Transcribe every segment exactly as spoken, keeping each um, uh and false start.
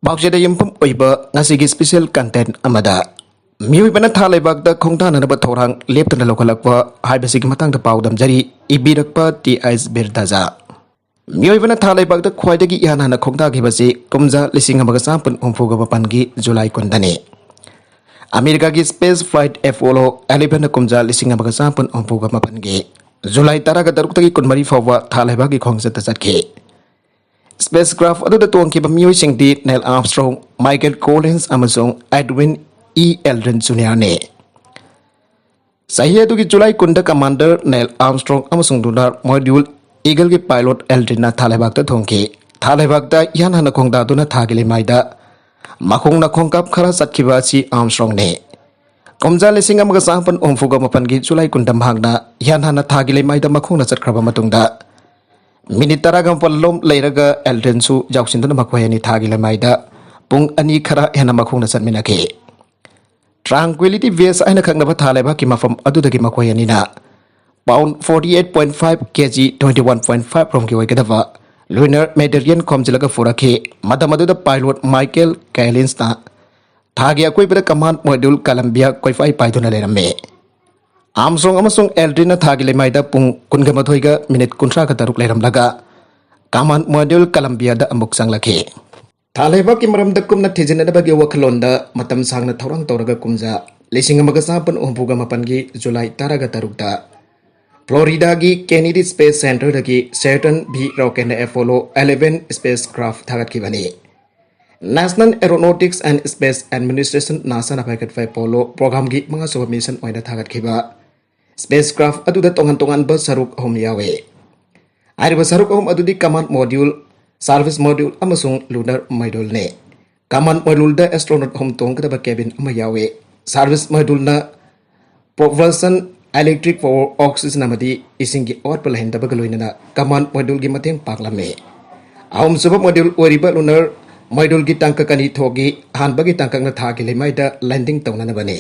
ꯄꯥꯎꯆꯦꯗ ꯌꯨꯝꯐꯝ ꯑꯣꯏꯕ ꯉꯁꯤꯒꯤ special content ꯑꯃꯗ, ꯃꯤꯑꯣꯏꯕꯅ ꯊꯥ ꯂꯩꯕꯥꯛꯇ ꯈꯣꯡꯗꯥꯅꯅꯕ ꯊꯧꯔꯥꯡ ꯂꯦꯞꯇꯅ ꯂꯧꯈꯠꯂꯛꯄ ꯍꯥꯏꯕꯁꯤꯒꯤ ꯃꯇꯥꯡꯗ ꯄꯥꯎꯗꯝꯖꯔꯤ꯫ ꯏꯕꯤꯔꯛꯄ ꯇꯤ ꯑꯩꯆ ꯕꯤꯔꯗꯥꯖꯥ꯫ ꯃꯤꯑꯣꯏꯕꯅ ꯊꯥ ꯂꯩꯕꯥꯛꯇ ꯈ꯭ꯋꯥꯏꯗꯒꯤ ꯏꯍꯥꯟ ꯍꯥꯟꯅ ꯈꯣꯡꯗꯥꯈꯤꯕꯁꯤ ꯀꯨꯝꯖꯥ ꯂꯤꯁꯤꯡ ꯑꯃꯒ ꯆꯥꯃꯥꯄꯟ ꯍꯨꯝꯐꯨꯒ ꯃꯥꯄꯟꯒꯤ ꯖꯨꯂꯥꯏ ꯀꯨꯟꯗꯅꯤ꯫ ꯑꯃꯦꯔꯤꯀꯥꯒꯤ space flight Apollo eleven ꯀꯨꯝꯖꯥ ꯂꯤꯁꯤꯡ ꯑꯃꯒ ꯆꯥꯃꯥꯄꯟ ꯍꯨꯝꯐꯨꯒ ꯃꯥꯄꯟꯒꯤ ꯖꯨꯂꯥꯏ ꯇꯔꯥꯒ ꯇꯔꯨꯛꯇꯒꯤ ꯀꯨꯟꯃꯔꯤ ꯐꯥꯎꯕ ꯊꯥ ꯂꯩꯕꯥꯛꯀꯤ ꯈꯣꯡꯆꯠꯇ ꯆꯠꯈꯤ꯫ Space craft ꯑꯗꯨꯗ ꯇꯣꯡꯈꯤꯕ ꯃꯤꯑꯣꯏꯁꯤꯡꯗꯤ Neil Armstrong, Michael Collins ꯑꯃꯁꯨꯡ Edwin E. Aldrin Juniorꯅꯤ꯫ ꯆꯍꯤ ꯑꯗꯨꯒꯤ ꯖꯨꯂꯥꯏ ꯀꯨꯟꯗ Commander Neil Armstrong ꯑꯃꯁꯨꯡ Lunar Module Eagleꯒꯤ pilot Aldrinꯅ ꯊꯥ ꯂꯩꯕꯥꯛꯇ ꯊꯣꯡꯈꯤ꯫ ꯊꯥ ꯂꯩꯕꯥꯛꯇ ꯏꯍꯥꯟ ꯍꯥꯟꯅ ꯈꯣꯡꯗꯥꯗꯨꯅ ꯊꯥꯒꯤ ꯂꯩꯃꯥꯏꯗ ꯃꯈꯣꯡꯅ ꯈꯣꯡꯀꯥꯞ ꯈꯔ ꯆꯠꯈꯤꯕ ꯑꯁꯤ Armstrongꯅꯤ꯫ ꯀꯨꯝꯖꯥ ꯂꯤꯁꯤꯡ ꯑꯃꯒ ꯆꯥꯃꯥꯄꯟ ꯍꯨꯝꯐꯨꯒ ꯃꯥꯄꯟꯒꯤ ꯖꯨꯂꯥꯏ ꯀꯨꯟꯗ ꯃꯍꯥꯛꯅ ꯏꯍꯥꯟ ꯍꯥꯟꯅ ꯊꯥꯒꯤ ꯂꯩꯃꯥꯏꯗ ꯃꯈꯣꯡꯅ ꯆꯠꯈ꯭ꯔꯕ ꯃꯇꯨꯡꯗ, ꯃꯤꯅꯤꯠ ꯇꯔꯥꯒ ꯃꯥꯄꯜ ꯂꯣꯝ ꯂꯩꯔꯒ Aldrinꯁꯨ ꯌꯥꯎꯁꯤꯟꯗꯨꯅ ꯃꯈꯣꯏ ꯑꯅꯤ ꯊꯥꯒꯤ ꯂꯩꯃꯥꯏꯗ ꯄꯨꯡ ꯑꯅꯤ ꯈꯔ ꯍꯦꯟꯅ ꯃꯈꯣꯡꯅ ꯆꯠꯃꯤꯟꯅꯈꯤ꯫ Tranquility Base ꯍꯥꯏꯅ ꯈꯪꯅꯕ ꯊꯥ ꯂꯩꯕꯥꯛꯀꯤ ꯃꯐꯝ ꯑꯗꯨꯗꯒꯤ ꯃꯈꯣꯏ ꯑꯅꯤꯅ pound forty eight point five kg, twenty one point five poundꯒꯤ ꯑꯣꯏꯒꯗꯕ Lunar Medallion ꯈꯣꯝꯖꯤꯜꯂꯒ ꯄꯨꯔꯛꯈꯤ꯫ ꯃꯇꯝ ꯑꯗꯨꯗ pilot Michael Collinsꯅ ꯊꯥꯒꯤ ꯑꯀꯣꯏꯕꯗ Command Module Columbia ꯀꯣꯏꯄꯥꯏ ꯄꯥꯏꯗꯨꯅ ꯂꯩꯔꯝꯃꯤ꯫ Armstrong ꯑꯃꯁꯨꯡ Aldrinꯅ ꯊꯥꯒꯤ ꯂꯩꯃꯥꯏꯗ ꯄꯨꯡ ꯀꯨꯟꯒ ꯃꯥꯊꯣꯏꯒ ꯃꯤꯅꯤꯠ ꯀꯨꯟꯊ꯭ꯔꯥꯒ ꯇꯔꯨꯛ ꯂꯩꯔꯝꯂꯒ Command Module Columbiaꯗ ꯑꯃꯨꯛ ꯆꯪꯂꯛꯈꯤ꯫ ꯊꯥ ꯂꯩꯕꯥꯛꯀꯤ ꯃꯔꯝꯗ ꯀꯨꯞꯅ ꯊꯤꯖꯤꯟꯅꯅꯕꯒꯤ ꯋꯥꯈꯜꯂꯣꯟꯗ ꯃꯇꯝ ꯁꯥꯡꯅ ꯊꯧꯔꯥꯡ ꯇꯧꯔꯒ ꯀꯨꯝꯖꯥ ꯂꯤꯁꯤꯡ ꯑꯃꯒ ꯆꯥꯃꯥꯄꯟ ꯍꯨꯝꯐꯨꯒ ꯃꯥꯄꯟꯒꯤ ꯖꯨꯂꯥꯏ ꯇꯔꯥꯒ ꯇꯔꯨꯛꯇ Floridaꯒꯤ Kennedy Space Centerꯗꯒꯤ Saturn V rocketꯅ Apollo eleven spacecraft ꯊꯥꯒꯠꯈꯤꯕꯅꯤ꯫ National Aeronautics and Space Administration, NASAꯅ ꯄꯥꯏꯈꯠꯄ Apollo programꯒꯤ ꯃꯉꯥꯁꯨꯕ mission ꯑꯣꯏꯅ ꯊꯥꯒꯠꯈꯤꯕ spacecraft ꯑꯗꯨꯗ ꯇꯣꯉꯥꯟ ꯇꯣꯉꯥꯟꯕ ꯁꯔꯨꯛ ꯑꯍꯨꯝ ꯌꯥꯎꯏ꯫ ꯍꯥꯏꯔꯤꯕ ꯁꯔꯨꯛ ꯑꯍꯨꯝ ꯑꯗꯨꯗꯤ Command Module, Service Module ꯑꯃꯁꯨꯡ Lunar Moduleꯅꯤ꯫ Command Moduleꯗ astronaut ꯑꯍꯨꯝ ꯇꯣꯡꯒꯗꯕ cabin ꯑꯃ ꯌꯥꯎꯏ꯫ Service Moduleꯅ propulsion, electric power, oxygen ꯑꯃꯗꯤ ꯏꯁꯤꯡꯒꯤ ꯑꯋꯥꯠꯄ ꯂꯩꯍꯟꯗꯕꯒ ꯂꯣꯏꯅꯅ Command Moduleꯒꯤ ꯃꯇꯦꯡ ꯄꯥꯡꯂꯝꯃꯤ꯫ ꯑꯍꯨꯝꯁꯨꯕ module ꯑꯣꯏꯔꯤꯕ Lunar Moduleꯒꯤ ꯇꯥꯡꯀꯛ ꯑꯅꯤ ꯊꯣꯛꯏ꯫ ꯑꯍꯥꯟꯕꯒꯤ ꯇꯥꯡꯀꯛꯅ ꯊꯥꯒꯤ ꯂꯩꯃꯥꯏꯗ landing ꯇꯧꯅꯅꯕꯅꯤ꯫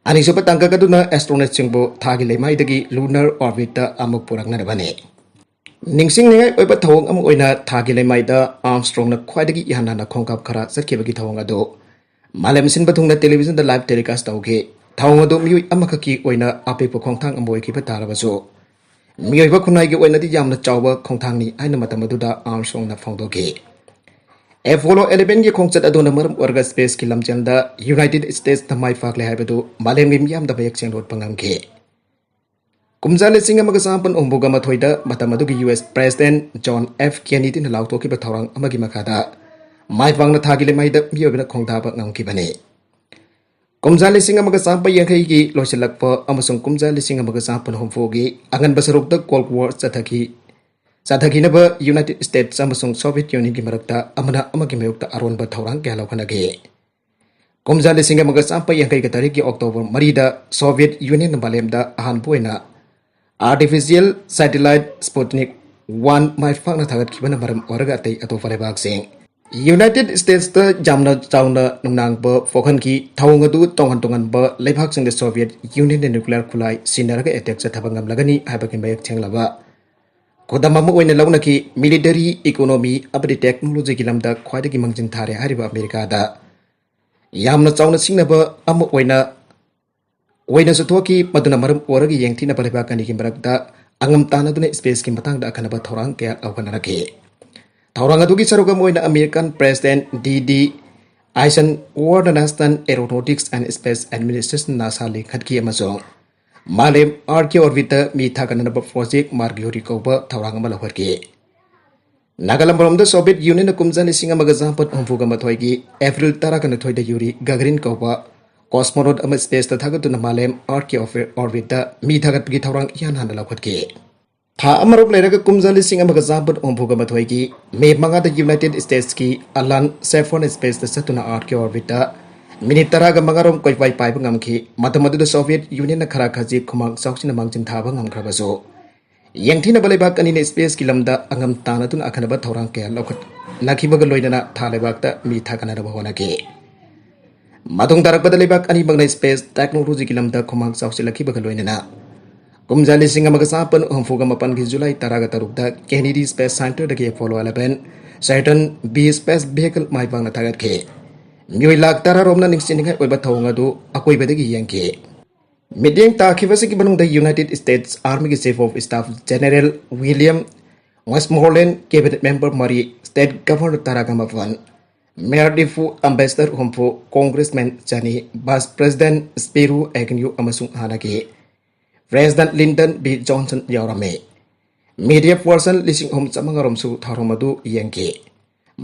ꯑꯅꯤꯁꯨꯕ ꯇꯥꯡꯀꯛ ꯑꯗꯨꯅ astronautꯁꯤꯡꯕꯨ ꯊꯥꯒꯤ ꯂꯩꯃꯥꯏꯗꯒꯤ lunar orbitꯇ ꯑꯃꯨꯛ ꯄꯨꯔꯛꯅꯅꯕꯅꯤ꯫ ꯅꯤꯡꯁꯤꯡꯅꯤꯡꯉꯥꯏ ꯑꯣꯏꯕ ꯊꯧꯑꯣꯡ ꯑꯃ ꯑꯣꯏꯅ ꯊꯥꯒꯤ ꯂꯩꯃꯥꯏꯗ ꯑꯥꯔꯝꯁꯇ꯭ꯔꯣꯡꯅ ꯈ꯭ꯋꯥꯏꯗꯒꯤ ꯏꯍꯥꯟ ꯍꯥꯟꯅ ꯈꯣꯡꯀꯥꯞ ꯈꯔ ꯆꯠꯈꯤꯕꯒꯤ ꯊꯧꯑꯣꯡ ꯑꯗꯨ ꯃꯥꯂꯦꯝ ꯁꯤꯟꯕ ꯊꯨꯡꯅ ꯇꯦꯂꯤꯚꯤꯖꯟꯗ ꯂꯥꯏꯚ ꯇꯦꯂꯤꯀꯥꯁ ꯇꯧꯈꯤ꯫ ꯊꯧꯑꯣꯡ ꯑꯗꯨ ꯃꯤꯑꯣꯏ ꯑꯃꯈꯛꯀꯤ ꯑꯣꯏꯅ ꯑꯄꯤꯛꯄ ꯈꯣꯡꯊꯥꯡ ꯑꯃ ꯑꯣꯏꯈꯤꯕ ꯇꯥꯔꯕꯁꯨ, ꯃꯤꯑꯣꯏꯕ ꯈꯨꯟꯅꯥꯏꯒꯤ ꯑꯣꯏꯅꯗꯤ ꯌꯥꯝꯅ ꯆꯥꯎꯕ ꯈꯣꯡꯊꯥꯡꯅꯤ ꯍꯥꯏꯅ ꯃꯇꯝ ꯑꯗꯨꯗ ꯑꯥꯔꯝꯁꯇ꯭ꯔꯣꯡꯅ ꯐꯣꯡꯗꯣꯛꯈꯤ꯫ ꯑꯦꯄꯣꯂꯣ ꯑꯦꯂꯦꯚꯦꯟꯒꯤ ꯈꯣꯡꯆꯠ ꯑꯗꯨꯅ ꯃꯔꯝ ꯑꯣꯏꯔꯒ ꯁ꯭ꯄꯦꯁꯀꯤ ꯂꯝꯖꯦꯜꯗ ꯌꯨꯅꯥꯏꯇꯦꯗ ꯁ꯭ꯇꯦꯠꯁꯇ ꯃꯥꯏ ꯄꯥꯛꯂꯦ ꯍꯥꯏꯕꯗꯨ ꯃꯥꯂꯦꯝꯒꯤ ꯃꯤꯌꯥꯝꯗ ꯃꯌꯦꯛ ꯁꯦꯡꯅ ꯎꯠꯄ ꯉꯝꯈꯤ꯫ ꯀꯨꯝꯖꯥ ꯂꯤꯁꯤꯡ ꯑꯃꯒ ꯆꯥꯃꯥꯄꯟ ꯍꯨꯝꯐꯨꯒ ꯃꯥꯊꯣꯏꯗ ꯃꯇꯝ ꯑꯗꯨꯒꯤ U S president John F ꯀꯦꯅꯦꯗꯤꯅ ꯂꯥꯎꯊꯣꯛꯈꯤꯕ ꯊꯧꯔꯥꯡ ꯑꯃꯒꯤ ꯃꯈꯥꯗ ꯃꯥꯏ ꯄꯥꯛꯅ ꯊꯥꯒꯤ ꯂꯩꯃꯥꯏꯗ ꯃꯤꯑꯣꯏꯕꯅ ꯈꯣꯡꯗꯥꯕ ꯉꯝꯈꯤꯕꯅꯤ꯫ ꯀꯨꯝꯖꯥ ꯂꯤꯁꯤꯡ ꯑꯃꯒ ꯆꯥꯃꯥꯄꯟ ꯌꯥꯡꯈꯩꯒꯤ ꯂꯣꯏꯁꯤꯜꯂꯛꯄ ꯑꯃꯁꯨꯡ ꯀꯨꯝꯖꯥ ꯂꯤꯁꯤꯡ ꯑꯃꯒ ꯆꯥꯃꯥꯄꯟ ꯍꯨꯝꯐꯨꯒꯤ ꯑꯉꯟꯕ ꯁꯔꯨꯛꯇ ꯀꯣꯜꯗ ꯋꯥꯔ ꯆꯠꯊꯈꯤ꯫ ꯆꯠꯊꯈꯤꯅꯕ ꯌꯨꯅꯥꯏꯇꯦꯗ ꯁ꯭ꯇꯦꯠꯁ ꯑꯃꯁꯨꯡ ꯁꯣꯚꯤꯌꯦꯠ ꯌꯨꯅꯤꯌꯟꯒꯤ ꯃꯔꯛꯇ ꯑꯃꯅ ꯑꯃꯒꯤ ꯃꯥꯌꯣꯛꯇ ꯑꯔꯣꯟꯕ ꯊꯧꯔꯥꯡ ꯀꯌꯥ ꯂꯧꯈꯠꯅꯈꯤ꯫ ꯀꯨꯝꯖꯥ ꯂꯤꯁꯤꯡ ꯑꯃꯒ ꯆꯥꯃꯥꯄꯟ ꯌꯥꯡꯈꯩꯒ ꯇꯔꯦꯠꯀꯤ ꯑꯣꯛꯇꯣꯕꯔ ꯃꯔꯤꯗ ꯁꯣꯚꯤꯌꯦꯠ ꯌꯨꯅꯤꯌꯟꯅ ꯃꯥꯂꯦꯝꯗ ꯑꯍꯥꯟꯕ ꯑꯣꯏꯅ ꯑꯥꯔꯇꯤꯐꯤꯁꯤꯌꯦꯜ ꯁꯦꯇꯤꯂꯥꯏꯠ ꯁ꯭ꯄꯨꯇꯅꯤꯛ ꯋꯥꯟ ꯃꯥꯏ ꯄꯥꯛꯅ ꯊꯥꯒꯠꯈꯤꯕꯅ ꯃꯔꯝ ꯑꯣꯏꯔꯒ ꯑꯇꯩ ꯑꯇꯣꯞꯄ ꯂꯩꯕꯥꯛꯁꯤꯡ ꯌꯨꯅꯥꯏꯇꯦꯗ ꯁ꯭ꯇꯦꯠꯁꯇ ꯌꯥꯝꯅ ꯆꯥꯎꯅ ꯅꯨꯡꯅꯥꯡꯕ ꯄꯣꯛꯍꯟꯈꯤ꯫ ꯊꯧꯑꯣꯡ ꯑꯗꯨ ꯇꯣꯉꯥꯟ ꯇꯣꯉꯥꯟꯕ ꯂꯩꯕꯥꯛꯁꯤꯡꯗ ꯁꯣꯚꯤꯌꯦꯠ ꯌꯨꯅꯤꯌꯟꯅ ꯅ꯭ꯌꯨꯀ꯭ꯂꯤꯌꯔ ꯈꯨꯠꯂꯥꯏ ꯁꯤꯖꯤꯟꯅꯔꯒ ꯑꯦꯇꯦꯛ ꯆꯠꯊꯕ ꯉꯝꯂꯒꯅꯤ ꯍꯥꯏꯕꯒꯤ ꯃꯌꯦꯛ ꯁꯦꯡꯂꯕ ꯈꯨꯗꯝ ꯑꯃ ꯑꯣꯏꯅ ꯂꯧꯅꯈꯤ꯫ ꯃꯤꯂꯤꯇꯔꯤ, ꯏꯀꯣꯅꯣꯃꯤ ꯑꯃꯗꯤ ꯇꯦꯛꯅꯣꯂꯣꯖꯤꯒꯤ ꯂꯝꯗ ꯈ꯭ꯋꯥꯏꯗꯒꯤ ꯃꯥꯡꯖꯤꯟ ꯊꯥꯔꯦ ꯍꯥꯏꯔꯤꯕ ꯑꯃꯦꯔꯤꯀꯥꯗ ꯌꯥꯝꯅ ꯆꯥꯎꯅ ꯁꯤꯡꯅꯕ ꯑꯃ ꯑꯣꯏꯅ ꯑꯣꯏꯅꯁꯨ ꯊꯣꯛꯈꯤ꯫ ꯃꯗꯨꯅ ꯃꯔꯝ ꯑꯣꯏꯔꯒ ꯌꯦꯡꯊꯤꯅꯕ ꯂꯩꯕꯥꯛ ꯑꯅꯤꯒꯤ ꯃꯔꯛꯇ ꯑꯉꯝ ꯇꯥꯟꯅꯗꯨꯅ ꯁ꯭ꯄꯦꯁꯀꯤ ꯃꯇꯥꯡꯗ ꯑꯈꯟꯅꯕ ꯊꯧꯔꯥꯡ ꯀꯌꯥ ꯂꯧꯈꯠꯅꯔꯛꯈꯤ꯫ ꯊꯧꯔꯥꯡ ꯑꯗꯨꯒꯤ ꯁꯔꯨꯛ ꯑꯃ ꯑꯣꯏꯅ ꯑꯃꯦꯔꯤꯀꯥꯟ ꯄ꯭ꯔꯦꯁꯤꯗꯦꯟꯠ ꯗꯤ ꯗꯤ ꯑꯥꯏꯁꯟꯋꯥꯔꯅ national aeronautics and space administration, NASA ꯂꯤꯡꯈꯠꯈꯤ ꯑꯃꯁꯨꯡ ꯃꯥꯂꯦꯝ ꯑꯥꯔꯊꯀꯤ ꯑꯣꯔꯕꯤꯠꯇ ꯃꯤ ꯊꯥꯒꯠꯅꯅꯕ ꯄ꯭ꯔꯣꯖꯦꯛ ꯃꯥꯔꯀ꯭ꯌꯨꯔꯤ ꯀꯧꯕ ꯊꯧꯔꯥꯡ ꯑꯃ ꯂꯧꯈꯠꯈꯤ꯫ ꯅꯥꯒꯥꯂꯝ ꯃꯔꯣꯝꯗ ꯁꯣꯚꯤꯌꯦꯠ ꯌꯨꯅꯤꯌꯟꯅ ꯀꯨꯝꯖꯥ ꯂꯤꯁꯤꯡ ꯑꯃꯒ ꯆꯥꯃꯥꯄꯟ ꯍꯨꯝꯐꯨꯒ ꯃꯥꯊꯣꯏꯒꯤ ꯑꯦꯄ꯭ꯔꯤꯜ ꯇꯔꯥꯒ ꯅꯤꯊꯣꯏꯗ ꯌꯨꯔꯤ ꯒꯒꯥꯔꯤꯟ ꯀꯧꯕ ꯀꯣꯁꯃꯣꯅꯣꯠ ꯑꯃ ꯁ꯭ꯄꯦꯁꯇ ꯊꯥꯒꯠꯇꯨꯅ ꯃꯥꯂꯦꯝ ꯑꯥꯔꯊꯀꯤ ꯑꯣꯔꯕꯤꯠꯇ ꯃꯤ ꯊꯥꯒꯠꯄꯒꯤ ꯊꯧꯔꯥꯡ ꯏꯍꯥꯟ ꯍꯥꯟꯅ ꯂꯧꯈꯠꯈꯤ꯫ ꯊꯥ ꯑꯃꯔꯣꯝ ꯂꯩꯔꯒ ꯀꯨꯝꯖꯥ ꯂꯤꯁꯤꯡ ꯑꯃꯒ ꯆꯥꯃꯥꯄꯟ ꯍꯨꯝꯐꯨꯒ ꯃꯥꯊꯣꯏꯒꯤ ꯃꯦ ꯃꯉꯥꯗ ꯌꯨꯅꯥꯏꯇꯦꯗ ꯁ꯭ꯇꯦꯠꯁꯀꯤ ꯑꯂꯥꯟ ꯁꯦꯐꯣꯔꯟ ꯁ꯭ꯄꯦꯁꯇ ꯆꯠꯇꯨꯅ ꯑꯥꯔꯊꯀꯤ ꯑꯣꯔꯕꯤꯠꯇ ꯃꯤꯅꯤꯠ ꯇꯔꯥꯒ ꯃꯉꯥꯔꯣꯝ ꯀꯣꯏꯄꯥꯏ ꯄꯥꯏꯕ ꯉꯝꯈꯤ꯫ ꯃꯇꯝ ꯑꯗꯨꯗ ꯁꯣꯚꯤꯌꯦꯠ ꯌꯨꯅꯤꯌꯟꯅ ꯈꯔ ꯈꯖꯤꯛ ꯈꯨꯃꯥꯡ ꯆꯥꯎꯁꯤꯟꯅ ꯃꯥꯡꯖꯤꯟ ꯊꯥꯕ ꯉꯝꯈ꯭ꯔꯕꯁꯨ, ꯌꯦꯡꯊꯤꯅꯕ ꯂꯩꯕꯥꯛ ꯑꯅꯤꯅ ꯁ꯭ꯄꯦꯁꯀꯤ ꯂꯝꯗ ꯑꯉꯝ ꯇꯥꯟꯅꯗꯨꯅ ꯑꯈꯟꯅꯕ ꯊꯧꯔꯥꯡ ꯀꯌꯥ ꯂꯧꯈꯠꯅꯈꯤꯕꯒ ꯂꯣꯏꯅꯅ ꯊꯥ ꯂꯩꯕꯥꯛꯇ ꯃꯤ ꯊꯥꯒꯠꯅꯅꯕ ꯍꯣꯠꯅꯈꯤ꯫ ꯃꯇꯨꯡ ꯇꯥꯔꯛꯄꯗ ꯂꯩꯕꯥꯛ ꯑꯅꯤꯃꯛꯅ ꯁ꯭ꯄꯦꯁ ꯇꯦꯛꯅꯣꯂꯣꯖꯤꯒꯤ ꯂꯝꯗ ꯈꯨꯃꯥꯡ ꯆꯥꯎꯁꯤꯜꯂꯛꯈꯤꯕꯒ ꯂꯣꯏꯅꯅ ꯀꯨꯝꯖꯥ ꯂꯤꯁꯤꯡ ꯑꯃꯒ ꯆꯥꯃꯥꯄꯟ ꯍꯨꯝꯐꯨꯒ ꯃꯥꯄꯟꯒꯤ ꯖꯨꯂꯥꯏ ꯇꯔꯥꯒ ꯇꯔꯨꯛꯇ Kennedy Space Centerꯗꯒꯤ Apollo eleven Saturn B space vehicle ꯃꯥꯏ ꯄꯥꯛꯅ ꯊꯥꯒꯠꯈꯤ꯫ ꯃꯤꯑꯣꯏ ꯂꯥꯈ ꯇꯔꯥꯔꯣꯝꯅ ꯅꯤꯡꯁꯤꯡꯅꯤꯡꯉꯥꯏ ꯑꯣꯏꯕ ꯊꯧꯑꯣꯡ ꯑꯗꯨ ꯑꯀꯣꯏꯕꯗꯒꯤ ꯌꯦꯡꯈꯤ꯫ ꯃꯤꯠꯌꯦꯡ ꯇꯥꯈꯤꯕꯁꯤꯡꯒꯤ ꯃꯅꯨꯡꯗ United States Armyꯒꯤ Chief of Staff General William Westmoreland, Cabinet Member ꯃꯔꯤ, State Governor ꯇꯔꯥꯒ ꯃꯥꯄꯟ, Mayor ꯅꯤꯐꯨ, Ambassador ꯍꯨꯝꯐꯨ, Congressman ꯆꯅꯤ, Vice President Spiro Agnew ꯑꯃꯁꯨꯡ ꯍꯥꯟꯅꯒꯤ President Lyndon B Johnson ꯌꯥꯎꯔꯝꯃꯤ꯫ Media person ꯂꯤꯁꯤꯡ ꯑꯍꯨꯝ ꯆꯥꯃꯉꯥ ꯔꯣꯝꯁꯨ ꯊꯧꯔꯝ ꯑꯗꯨ ꯌꯦꯡꯈꯤ꯫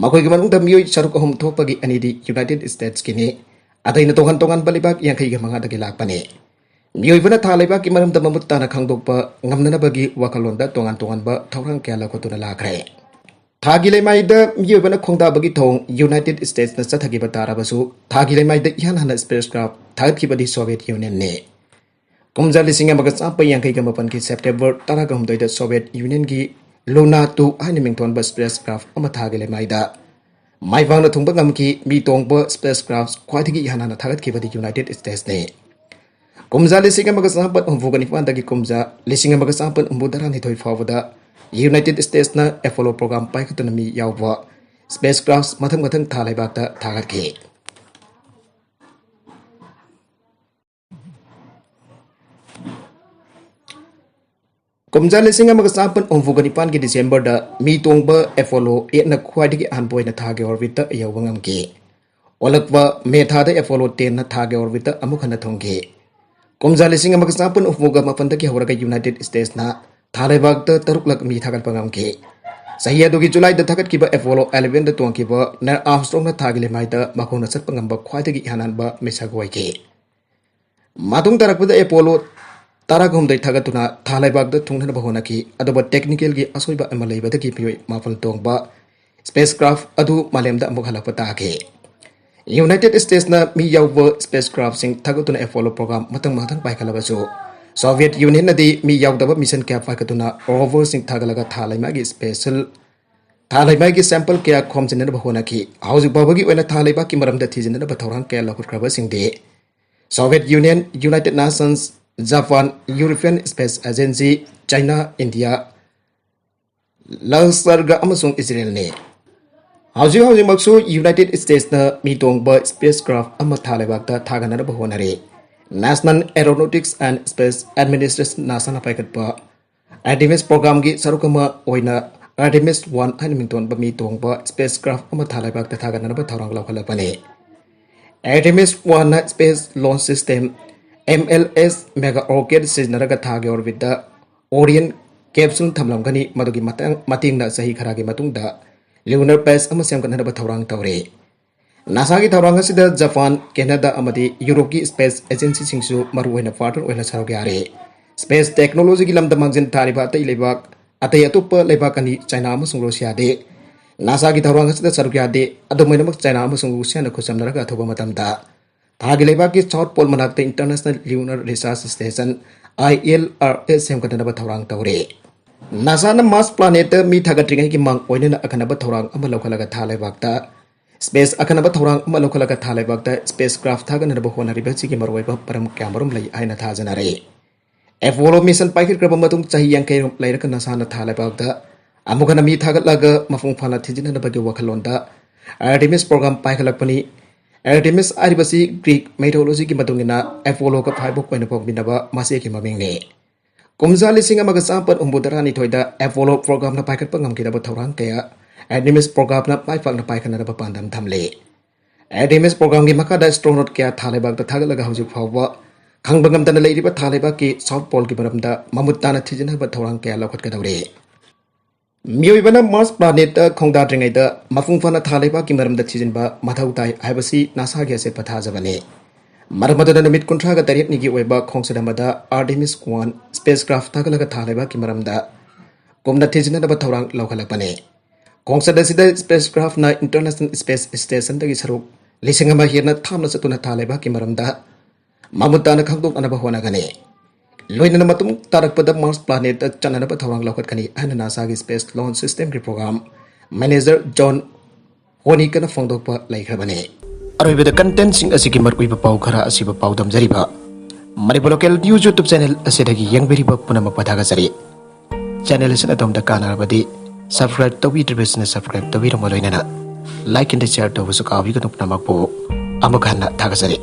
ꯃꯈꯣꯏꯒꯤ ꯃꯅꯨꯡꯗ ꯃꯤꯑꯣꯏ ꯁꯔꯨꯛ ꯑꯍꯨꯝ ꯊꯣꯛꯄꯒꯤ ꯑꯅꯤꯗꯤ United Statesꯀꯤꯅꯤ꯫ ꯑꯇꯩꯅ ꯇꯣꯉꯥꯟ ꯇꯣꯉꯥꯟꯕ ꯂꯩꯕꯥꯛ ꯌꯥꯡꯈꯩꯒ ꯃꯉꯥꯗꯒꯤ ꯂꯥꯛꯄꯅꯤ꯫ ꯃꯤꯑꯣꯏꯕꯅ ꯊꯥ ꯂꯩꯕꯥꯛꯀꯤ ꯃꯔꯝꯗ ꯃꯃꯨꯠ ꯇꯥꯅ ꯈꯪꯗꯣꯛꯄ ꯉꯝꯅꯅꯕꯒꯤ ꯋꯥꯈꯜꯂꯣꯟꯗ ꯇꯣꯉꯥꯟ ꯇꯣꯉꯥꯟꯕ ꯊꯧꯔꯥꯡ ꯀꯌꯥ ꯂꯧꯈꯠꯇꯨꯅ ꯂꯥꯛꯈ꯭ꯔꯦ꯫ ꯊꯥꯒꯤ ꯂꯩꯃꯥꯏꯗ ꯃꯤꯑꯣꯏꯕꯅ ꯈꯣꯡꯗꯥꯕꯒꯤ ꯊꯧꯑꯣꯡ United Statesꯅ ꯆꯠꯊꯈꯤꯕ ꯇꯥꯔꯕꯁꯨ, ꯊꯥꯒꯤ ꯂꯩꯃꯥꯏꯗ ꯏꯍꯥꯟ ꯍꯥꯟꯅ spacecraft ꯊꯥꯒꯠꯈꯤꯕꯗꯤ Soviet Unionꯅꯤ꯫ ꯀꯨꯝꯖꯥ ꯂꯤꯁꯤꯡ ꯑꯃꯒ ꯆꯥꯃꯥꯄꯟ ꯌꯥꯡꯈꯩꯒ ꯃꯥꯄꯟꯒꯤ September ꯇꯔꯥꯒ ꯍꯨꯝꯗꯣꯏꯗ Soviet Unionꯒꯤ Luna two ꯍꯥꯏꯅ ꯃꯤꯡꯊꯣꯟꯕ spacecraft ꯑꯃ ꯊꯥꯒꯤ ꯂꯩꯃꯥꯏꯗ ꯃꯥꯏ ꯄꯥꯛꯅ ꯊꯨꯡꯕ ꯉꯝꯈꯤ꯫ ꯃꯤ ꯇꯣꯡꯕ spacecraft ꯈ꯭ꯋꯥꯏꯗꯒꯤ ꯏꯍꯥꯟ ꯍꯥꯟꯅ ꯊꯥꯒꯠꯈꯤꯕꯗꯤ United Statesꯅꯤ꯫ ꯀꯨꯝꯖꯥ ꯂꯤꯁꯤꯡ ꯑꯃꯒ ꯆꯥꯃꯥꯄꯟ ꯍꯨꯝꯐꯨꯒ ꯅꯤꯄꯥꯟꯗꯒꯤ ꯀꯨꯝꯖꯥ ꯂꯤꯁꯤꯡ ꯑꯃꯒ ꯆꯥꯃꯥꯄꯟ ꯍꯨꯝꯐꯨ ꯇꯔꯥꯅꯤꯊꯣꯏ ꯐꯥꯎꯕꯗ United Statesꯅ Apollo program ꯄꯥꯏꯈꯠꯇꯨꯅ ꯃꯤ ꯌꯥꯎꯕ spacecraft ꯃꯊꯪ ꯃꯊꯪ ꯊꯥ ꯂꯩꯕꯥꯛꯇ ꯊꯥꯒꯠꯈꯤ꯫ ꯀꯨꯝꯖꯥ ꯂꯤꯁꯤꯡ ꯑꯃꯒ ꯆꯥꯃꯥꯄꯟ ꯍꯨꯝꯐꯨꯒ ꯅꯤꯄꯥꯟꯒꯤ Decemberꯗ ꯃꯤ ꯇꯣꯡꯕ Apollo eightꯅ ꯈ꯭ꯋꯥꯏꯗꯒꯤ ꯑꯍꯥꯟꯕ ꯑꯣꯏꯅ ꯊꯥꯒꯤ orbitꯇ ꯌꯧꯕ ꯉꯝꯈꯤ꯫ ꯑꯣꯜꯂꯛꯄ May ꯊꯥꯗ Apollo tenꯅ ꯊꯥꯒꯤ orbitꯇ ꯑꯃꯨꯛ ꯍꯟꯅ ꯊꯨꯡꯈꯤ꯫ ꯀꯨꯝꯖꯥ ꯂꯤꯁꯤꯡ ꯑꯃꯒ ꯆꯥꯃꯥꯄꯟ ꯍꯨꯝꯐꯨꯒ ꯃꯥꯄꯟꯗꯒꯤ ꯍꯧꯔꯒ United Statesꯅ ꯊꯥ ꯂꯩꯕꯥꯛꯇ ꯇꯔꯨꯛꯂꯛ ꯃꯤ ꯊꯥꯒꯠꯄ ꯉꯝꯈꯤ꯫ ꯆꯍꯤ ꯑꯗꯨꯒꯤ Julyꯗ ꯊꯥꯒꯠꯈꯤꯕ Apollo elevenꯗ ꯇꯣꯡꯈꯤꯕ Neil Armstrongꯅ ꯊꯥꯒꯤ ꯂꯩꯃꯥꯏꯗ ꯃꯈꯣꯡꯅ ꯆꯠꯄ ꯉꯝꯕ ꯈ꯭ꯋꯥꯏꯗꯒꯤ ꯏꯍꯥꯟ ꯍꯥꯟꯕ ꯃꯤꯁꯛ ꯑꯣꯏꯈꯤ꯫ ꯃꯇꯨꯡ ꯇꯥꯔꯛꯄꯗ Apollo ꯇꯔꯥꯍꯨꯝꯗꯣꯏ ꯊꯥꯒꯠꯇꯨꯅ ꯊꯥ ꯂꯩꯕꯥꯛꯇ ꯊꯨꯡꯅꯅꯕ ꯍꯣꯠꯅꯈꯤ, ꯑꯗꯨꯕꯨ technicalꯒꯤ ꯑꯁꯣꯏꯕ ꯑꯃ ꯂꯩꯕꯗꯒꯤ ꯃꯤꯑꯣꯏ ꯃꯥꯄꯜ ꯇꯣꯡꯕ spacecraft ꯑꯗꯨ ꯃꯥꯂꯦꯝꯗ ꯑꯃꯨꯛ ꯍꯜꯂꯛꯄ ꯇꯥꯈꯤ꯫ United Statesꯅ ꯃꯤ ꯌꯥꯎꯕ spacecraftꯁꯤꯡ ꯊꯥꯒꯠꯇꯨꯅ Apollo program ꯃꯊꯪ ꯃꯊꯪ ꯄꯥꯏꯈꯠꯂꯕꯁꯨ, Soviet Unionꯅꯗꯤ ꯃꯤ ꯌꯥꯎꯗꯕ mission ꯀꯌꯥ ꯄꯥꯏꯈꯠꯇꯨꯅ roverꯁꯤꯡ ꯊꯥꯒꯠꯂꯒ ꯊꯥ ꯂꯩꯃꯥꯏꯒꯤ special, ꯊꯥ ꯂꯩꯃꯥꯏꯒꯤ sample ꯀꯌꯥ ꯈꯣꯝꯖꯤꯟꯅꯅꯕ ꯍꯣꯠꯅꯈꯤ꯫ ꯍꯧꯖꯤꯛ ꯐꯥꯎꯕꯒꯤ ꯑꯣꯏꯅ ꯊꯥ ꯂꯩꯕꯥꯛꯀꯤ ꯃꯔꯝꯗ ꯊꯤꯖꯤꯟꯅꯅꯕ ꯊꯧꯔꯥꯡ ꯀꯌꯥ ꯂꯧꯈꯠꯈ꯭ꯔꯕꯁꯤꯡꯗꯤ Soviet Union, United Nations, Japan, European space agency, China, India, ꯂꯁꯔꯒ ꯑꯃꯁꯨꯡ ꯏꯖꯔꯦꯜꯅꯤ꯫ ꯍꯧꯖꯤꯛ ꯍꯧꯖꯤꯛꯃꯛꯁꯨ ꯌꯨꯅꯥꯏꯇꯦꯗ ꯁ꯭ꯇꯦꯠꯁꯅ ꯃꯤ ꯇꯣꯡꯕ ꯁ꯭ꯄꯦꯁ ꯀ꯭ꯔꯥꯐ ꯑꯃ ꯊꯥ ꯂꯩꯕꯥꯛꯇ ꯊꯥꯒꯠꯅꯅꯕ ꯍꯣꯠꯅꯔꯤ꯫ National Aeronautics and Space Administration, ꯅꯥꯁꯥꯅ ꯄꯥꯏꯈꯠꯄ ꯑꯥꯔꯇꯦꯃꯤꯁ ꯄ꯭ꯔꯣꯒ꯭ꯔꯥꯝꯒꯤ ꯁꯔꯨꯛ ꯑꯃ ꯑꯣꯏꯅ ꯑꯥꯔꯇꯦꯃꯤꯁ ꯋꯥꯟ ꯍꯥꯏꯅ ꯃꯤꯡꯊꯣꯟꯕ ꯃꯤ ꯇꯣꯡꯕ ꯁ꯭ꯄꯦꯁ ꯀ꯭ꯔꯥꯐ ꯑꯃ ꯊꯥ ꯂꯩꯕꯥꯛꯇ ꯊꯥꯒꯠꯅꯅꯕ ꯊꯧꯔꯥꯡ ꯂꯧꯈꯠꯂꯛꯄꯅꯤ꯫ ꯑꯥꯔꯇꯦꯃꯤꯁ ꯋꯥꯟꯅ space launch system, M L S, mega rocket ꯁꯤꯖꯤꯟꯅꯔꯒ ꯊꯥꯒꯤ ꯑꯣꯔꯕꯤꯠꯇ ꯑꯣꯔꯤꯌꯟ ꯀꯦꯞꯁꯨꯜ ꯊꯝꯂꯝꯒꯅꯤ꯫ ꯃꯗꯨꯒꯤ ꯃꯇꯥꯡ-, ꯃꯇꯦꯡꯅ ꯆꯍꯤ ꯈꯔꯒꯤ ꯃꯇꯨꯡꯗ ꯂ꯭ꯌꯨꯅꯔ ꯕꯦꯁ ꯑꯃ ꯁꯦꯝꯒꯠꯅꯕ ꯊꯧꯔꯥꯡ ꯇꯧꯔꯤ꯫ ꯅꯥꯁꯥꯒꯤ ꯊꯧꯔꯥꯡ ꯑꯁꯤꯗ ꯖꯄꯥꯟ, ꯀꯦꯅꯥꯗꯥ ꯑꯃꯗꯤ ꯌꯨꯔꯣꯞꯀꯤ ꯁ꯭ꯄꯦꯁ ꯑꯦꯖꯦꯟꯁꯤꯁꯤꯡꯁꯨ ꯃꯔꯨꯑꯣꯏꯅ ꯄꯥꯔꯠꯅꯔ ꯑꯣꯏꯅ ꯁꯔꯨꯛ ꯌꯥꯔꯤ꯫ ꯁ꯭ꯄꯦꯁ ꯇꯦꯛꯅꯣꯂꯣꯖꯤꯒꯤ ꯂꯝꯗ ꯃꯥꯡꯖꯤꯜ ꯊꯥꯔꯤꯕ ꯑꯇꯩ ꯂꯩꯕꯥꯛ, ꯑꯇꯩ ꯑꯇꯣꯞꯄ ꯂꯩꯕꯥꯛ ꯑꯅꯤ, ꯆꯥꯏꯅꯥ ꯑꯃꯁꯨꯡ ꯔꯨꯁꯤꯌꯥꯗꯤ ꯅꯥꯁꯥꯒꯤ ꯊꯧꯔꯥꯡ ꯑꯁꯤꯗ ꯁꯔꯨꯛ ꯌꯥꯗꯦ꯫ ꯑꯗꯨꯝ ꯑꯣꯏꯅꯃꯛ, ꯆꯥꯏꯅꯥ ꯑꯃꯁꯨꯡ ꯔꯨꯁꯤꯌꯥꯅ ꯈꯨꯠꯁꯝꯅꯔꯒ ꯑꯊꯨꯕ ꯃꯇꯝꯗ ꯊꯥꯒꯤ ꯂꯩꯕꯥꯛꯀꯤ ꯁꯥꯎꯠ ꯄꯣꯜ ꯃꯅꯥꯛꯇ ꯏꯟꯇꯔꯅꯦꯁꯅꯦꯜ ꯂ꯭ꯌꯨꯅꯔ ꯔꯤꯁꯔꯆ ꯁ꯭ꯇꯦꯁꯟ, ꯑꯥꯏ ꯑꯦꯜ ꯑꯥꯔ ꯑꯦꯁ, ꯁꯦꯝꯒꯠꯅꯅꯕ ꯊꯧꯔꯥꯡ ꯇꯧꯔꯤ꯫ ꯅꯥꯁꯥꯅ ꯃꯥꯔꯁ ꯄ꯭ꯂꯥꯅꯦꯠꯇ ꯃꯤ ꯊꯥꯒꯠꯇ꯭ꯔꯤꯉꯩꯒꯤ ꯃꯥꯡ ꯑꯣꯏꯅꯅ ꯑꯈꯟꯅꯕ ꯊꯧꯔꯥꯡ ꯑꯃ ꯂꯧꯈꯠꯂꯒ ꯊꯥ ꯂꯩꯕꯥꯛꯇ ꯁ꯭ꯄꯦꯁ ꯑꯈꯟꯅꯕ ꯊꯧꯔꯥꯡ ꯑꯃ ꯂꯧꯈꯠꯂꯒ ꯊꯥ ꯂꯩꯕꯥꯛꯇ ꯁ꯭ꯄꯦꯁ ꯀ꯭ꯔꯥꯐ ꯊꯥꯒꯠꯅꯅꯕ ꯍꯣꯠꯅꯔꯤꯕ ꯑꯁꯤꯒꯤ ꯃꯔꯨꯑꯣꯏꯕ ꯃꯔꯝ ꯀꯌꯥꯃꯔꯨꯝ ꯂꯩ ꯍꯥꯏꯅ ꯊꯥꯖꯅꯔꯤ꯫ ꯑꯦꯄꯣꯂꯣ ꯃꯤꯁꯟ ꯄꯥꯏꯈꯠꯈ꯭ꯔꯕ ꯃꯇꯨꯡ ꯆꯍꯤ ꯌꯥꯡꯈꯩ ꯔꯣꯝ ꯂꯩꯔꯒ ꯅꯥꯁꯥꯅ ꯊꯥ ꯂꯩꯕꯥꯛꯇ ꯑꯃꯨꯛ ꯍꯟꯅ ꯃꯤ ꯊꯥꯒꯠꯂꯒ ꯃꯄꯨꯡ ꯐꯥꯅ ꯊꯤꯟꯖꯤꯟꯅꯅꯕꯒꯤ ꯋꯥꯈꯜꯂꯣꯟꯗ ꯑꯥꯔꯇꯦꯃꯤꯁ ꯄ꯭ꯔꯣꯒ꯭ꯔꯥꯝ ꯄꯥꯏꯈꯠꯂꯛꯄꯅꯤ꯫ ꯑꯥꯔꯇꯦꯃꯤꯁ ꯍꯥꯏꯔꯤꯕꯁꯤ ꯒ꯭ꯔꯤꯛ ꯃꯩꯊꯣꯂꯣꯖꯤꯒꯤ ꯃꯇꯨꯡ ꯏꯟꯅ ꯑꯦꯄꯣꯂꯣꯒ ꯐꯥꯏꯕꯣꯛ ꯑꯣꯏꯅ ꯐꯥꯎꯕꯤꯅꯕ ꯃꯆꯦꯒꯤ ꯃꯃꯤꯡꯅꯤ꯫ ꯀꯨꯝꯖꯥ ꯂꯤꯁꯤꯡ ꯑꯃꯒ ꯆꯥꯃꯥꯄꯟ ꯍꯨꯝꯐꯨꯇꯔꯥꯅꯤꯊꯣꯏꯗ ꯑꯦꯄꯣꯂꯣ ꯄ꯭ꯔꯣꯒ꯭ꯔꯥꯝꯅ ꯄꯥꯏꯈꯠꯄ ꯉꯝꯈꯤꯗꯕ ꯊꯧꯔꯥꯡ ꯀꯌꯥ ꯑꯥꯔꯇꯦꯃꯤꯁ ꯄ꯭ꯔꯣꯒ꯭ꯔꯥꯝꯅ ꯃꯥꯏ ꯄꯥꯛꯅ ꯄꯥꯏꯈꯠꯅꯅꯕ ꯄꯥꯟꯗꯝ ꯊꯝꯂꯤ꯫ ꯑꯥꯔꯇꯦꯃꯤꯁ ꯄ꯭ꯔꯣꯒ꯭ꯔꯥꯝꯒꯤ ꯃꯈꯥꯗ ꯑꯦꯁꯇ꯭ꯔꯣꯅꯣꯠ ꯀꯌꯥ ꯊꯥ ꯂꯩꯕꯥꯛꯇ ꯊꯥꯒꯠꯂꯒ ꯍꯧꯖꯤꯛ ꯐꯥꯎꯕ ꯈꯪꯕ ꯉꯝꯗꯅ ꯂꯩꯔꯤꯕ ꯊꯥ ꯂꯩꯕꯥꯛꯀꯤ ꯁꯥꯎꯠ ꯄꯣꯜꯒꯤ ꯃꯔꯝꯗ ꯃꯃꯨꯠ ꯇꯥꯅ ꯊꯤꯖꯤꯟꯅꯕ ꯊꯧꯔꯥꯡ ꯀꯌꯥ ꯂꯧꯈꯠꯀꯗꯧꯔꯤ꯫ ꯃꯤꯑꯣꯏꯕꯅ ꯃꯥꯔꯁ ꯄ꯭ꯂꯥꯅꯦꯠꯇ ꯈꯣꯡꯗꯥꯗ꯭ꯔꯤꯉꯩꯗ ꯃꯄꯨꯡ ꯐꯥꯅ ꯊꯥ ꯂꯩꯕꯥꯛꯀꯤ ꯃꯔꯝꯗ ꯊꯤꯖꯤꯟꯕ ꯃꯊꯧ ꯇꯥꯏ ꯍꯥꯏꯕꯁꯤ ꯅꯥꯁꯥꯒꯤ ꯑꯆꯦꯠꯄ ꯊꯥꯖꯕꯅꯤ꯫ ꯃꯔꯝ ꯑꯗꯨꯅ ꯅꯨꯃꯤꯠ ꯀꯨꯟꯊ꯭ꯔꯥꯒ ꯇꯔꯦꯠꯅꯤꯒꯤ ꯑꯣꯏꯕ ꯈꯣꯡꯆꯠ ꯑꯃꯗ ꯑꯥꯔꯇꯦꯃꯤꯁ ꯋꯥꯟ ꯁ꯭ꯄꯦꯁ ꯀ꯭ꯔꯥꯐ ꯊꯥꯒꯠꯂꯒ ꯊꯥ ꯂꯩꯕꯥꯛꯀꯤ ꯃꯔꯝꯗ ꯀꯨꯞꯅ ꯊꯤꯖꯤꯟꯅꯅꯕ ꯊꯧꯔꯥꯡ ꯂꯧꯈꯠꯂꯛꯄꯅꯤ꯫ ꯈꯣꯡꯆꯠ ꯑꯁꯤꯗ ꯁ꯭ꯄꯦꯁ ꯀ꯭ꯔꯥꯐꯅ ꯏꯟꯇꯔꯅꯦꯁꯅꯦꯜ ꯁ꯭ꯄꯦꯁ ꯁ꯭ꯇꯦꯁꯟꯗꯒꯤ ꯁꯔꯨꯛ ꯂꯤꯁꯤꯡ ꯑꯃ ꯍꯦꯟꯅ ꯊꯥꯞꯅ ꯆꯠꯇꯨꯅ ꯊꯥ ꯂꯩꯕꯥꯛꯀꯤ ꯃꯔꯝꯗ ꯃꯃꯨꯠ ꯇꯥꯅ ꯈꯪꯗꯣꯛꯅꯅꯕ ꯍꯣꯠꯅꯒꯅꯤ꯫ ꯂꯣꯏꯅꯅ ꯃꯇꯨꯡ ꯇꯥꯔꯛꯄꯗ ꯃꯥꯔꯁ ꯄ꯭ꯂꯥꯅꯦꯠꯇ ꯆꯠꯅꯅꯕ ꯊꯧꯔꯥꯡ ꯂꯧꯈꯠꯀꯅꯤ ꯍꯥꯏꯅ ꯅꯥꯁꯥꯒꯤ ꯁ꯭ꯄꯦꯁ ꯂꯣꯟꯆ ꯁꯤꯁꯇꯦꯝꯒꯤ ꯄ꯭ꯔꯣꯒ꯭ꯔꯥꯝ ꯃꯦꯅꯦꯖꯔ ꯖꯣꯟ ꯍꯣꯅꯤꯀꯅ ꯐꯣꯡꯗꯣꯛꯄ ꯂꯩꯈ꯭ꯔꯕꯅꯤ꯫ ꯑꯔꯣꯏꯕꯗ ꯀꯟꯇꯦꯟꯁꯤꯡ ꯑꯁꯤꯒꯤ ꯃꯔꯨꯑꯣꯏꯕ ꯄꯥꯎ ꯈꯔ ꯑꯁꯤꯕꯨ ꯄꯥꯎꯗꯝꯖꯔꯤꯕ꯫ Manipur local news YouTube channel ꯑꯁꯤꯗꯒꯤ ꯌꯦꯡꯕꯤꯔꯤꯕ ꯄꯨꯝꯅꯃꯛꯄꯨ ꯊꯥꯒꯠꯆꯔꯤ꯫ ꯆꯦꯅꯦꯜ ꯑꯁꯤꯅ ꯑꯗꯣꯝꯗ ꯀꯥꯟꯅꯔꯕꯗꯤ subscribe ꯇꯧꯕꯤꯗ꯭ꯔꯤꯕꯁꯤꯅ subscribe ꯇꯧꯕꯤꯔꯝꯕ ꯂꯣꯏꯅꯅ like and share ꯇꯧꯕꯁꯨ ꯀꯥꯎꯕꯤꯒꯅꯨ꯫ ꯄꯨꯝꯅꯃꯛꯄꯨ ꯑꯃꯨꯛ ꯍꯟꯅ ꯊꯥꯒꯠꯆꯔꯤ꯫